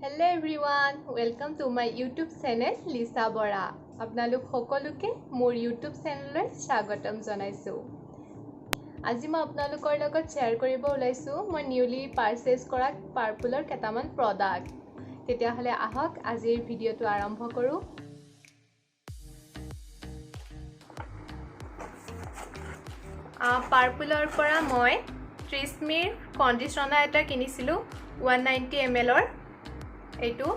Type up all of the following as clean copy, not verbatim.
Hello everyone, welcome to my YouTube channel Lisa Bora. আপোনালোক সকলোকে মোৰ ইউটিউব চেনেললৈ স্বাগতম জনাইছোঁ। আজি মই আপোনালোকৰ লগত শ্বেয়াৰ কৰিব ওলাইছোঁ মই নিউলি পাৰচেজ কৰা পাৰ্পলৰ কেইটামান প্ৰডাক্ট। তেতিয়াহ'লে আহক আজিৰ ভিডিঅ'টো আৰম্ভ কৰোঁ। পাৰ্পলৰ পৰা মই ট্ৰিছমিৰ কণ্ডিশ্যনাৰ এটা কিনিছিলোঁ 190 ml-ৰ। এইটো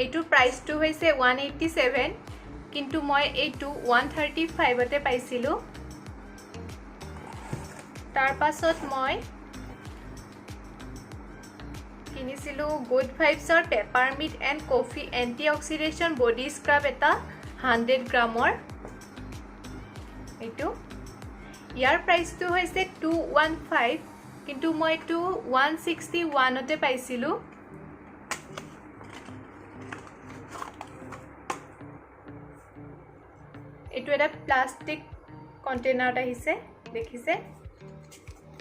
এইটোৰ প্ৰাইচটো হৈছে 187, কিন্তু মই এইটো 135তে পাইছিলোঁ। তাৰপাছত মই কিনিছিলোঁ good ভাইবছৰ peppermint and coffee anti oxidation body scrub এটা 100 গ্ৰামৰ। এইটো ইয়াৰ প্ৰাইচটো হৈছে 215, কিন্তু মই এইটো 161তে পাইছিলোঁ। এইটো এটা প্লাষ্টিক কণ্টেইনাৰত আহিছে, দেখিছে?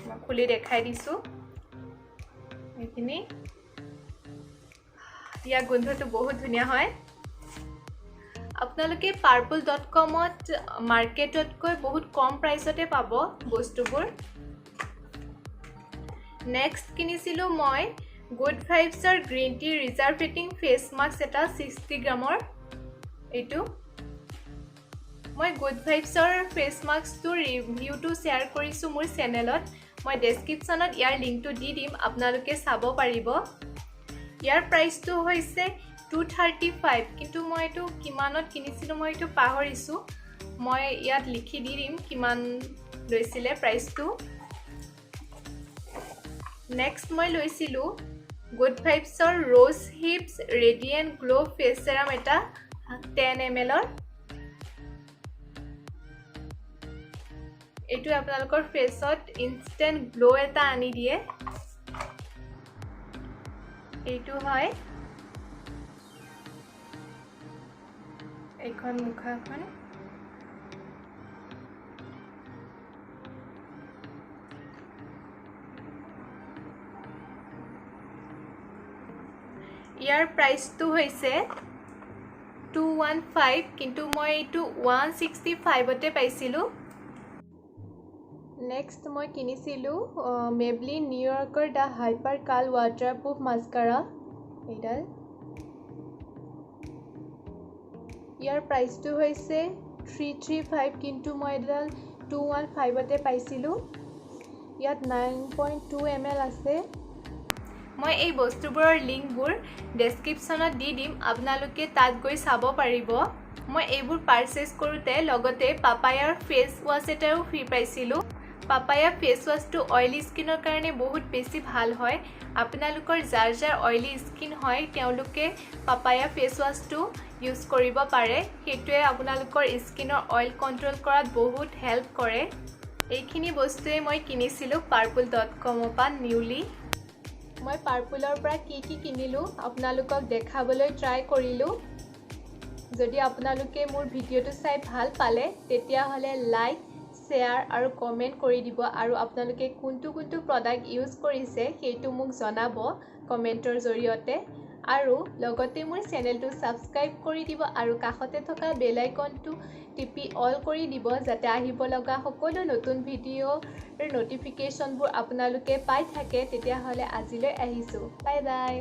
মই খুলি দেখাই দিছোঁ। এইখিনি ইয়াৰ গোন্ধটো বহুত ধুনীয়া হয়। আপোনালোকে purple.comত মাৰ্কেটতকৈ বহুত কম প্ৰাইচতে পাব বস্তুবোৰ। নেক্সট কিনিছিলোঁ মই good ভাইবছৰ green tea rejuvenating face mask এটা 60 গ্ৰামৰ। এইটো মই গুড ভাইবছৰ ফেচ মাস্কটোৰ ৰিভিউটো শ্বেয়াৰ কৰিছোঁ মোৰ চেনেলত। মই ডেছক্ৰিপশ্যনত ইয়াৰ লিংকটো দি দিম, আপোনালোকে চাব পাৰিব। ইয়াৰ প্ৰাইচটো হৈছে 235, কিন্তু মই এইটো কিমানত কিনিছিলোঁ মই এইটো পাহৰিছোঁ। মই ইয়াত লিখি দি দিম কিমান লৈছিলে প্ৰাইচটো। নেক্সট মই লৈছিলোঁ good ভাইবছৰ rose hips radiant glow face serum এটা 10 ml-ৰ। এইটো আপোনালোকৰ ফেচত ইনষ্টেণ্ট গ্ল' এটা আনি দিয়ে। এইটো হয় এইখন মুখাখন। ইয়াৰ প্ৰাইচটো হৈছে 215, কিন্তু মই এইটো 165তে পাইছিলোঁ। নেক্সট মই কিনিছিলোঁ মেবলিন নিউয়ৰ্কৰ the hyper curl waterproof mascara এইডাল। ইয়াৰ প্ৰাইচটো হৈছে 335, কিন্তু মই এইডাল 215তে পাইছিলোঁ। ইয়াত 9.2 ml আছে। মই এই বস্তুবোৰৰ লিংকবোৰ ডেছক্ৰিপশ্যনত দি দিম, আপোনালোকে তাত গৈ চাব পাৰিব। মই এইবোৰ পাৰচেজ কৰোঁতে লগতে পাপায়াৰ ফেচ ৱাছ এটাও ফ্ৰী পাইছিলোঁ। পাপায়া ফেচ ৱাছটো অইলি স্কিনৰ কাৰণে বহুত বেছি ভাল হয়। আপোনালোকৰ যাৰ যাৰ অইলি স্কিন হয় তেওঁলোকে পাপায়া ফেচ ৱাছটো ইউজ কৰিব পাৰে। সেইটোৱে আপোনালোকৰ স্কিনৰ অইল কণ্ট্ৰল কৰাত বহুত হেল্প কৰে। এইখিনি বস্তুৱে মই কিনিছিলোঁ purple.comৰ পৰা নিউলি। মই পাৰ্পলৰ পৰা কি কি কিনিলোঁ আপোনালোকক দেখাবলৈ ট্ৰাই কৰিলোঁ। যদি আপোনালোকে মোৰ ভিডিঅ'টো চাই ভাল পালে তেতিয়াহ'লে লাইক, শ্বেয়াৰ আৰু কমেণ্ট কৰি দিব, আৰু আপোনালোকে কোনটো কোনটো প্ৰডাক্ট ইউজ কৰিছে সেইটো মোক জনাব কমেণ্টৰ জৰিয়তে। আৰু লগতে মোৰ চেনেলটো ছাবস্ক্ৰাইব কৰি দিব আৰু কাষতে থকা বেল আইকনটো টিপি অল কৰি দিব, যাতে আহিব লগা সকলো নতুন ভিডিঅ'ৰ ন'টিফিকেশ্যনবোৰ আপোনালোকে পাই থাকে। তেতিয়াহ'লে আজিলৈ আহিছোঁ, বাই বাই।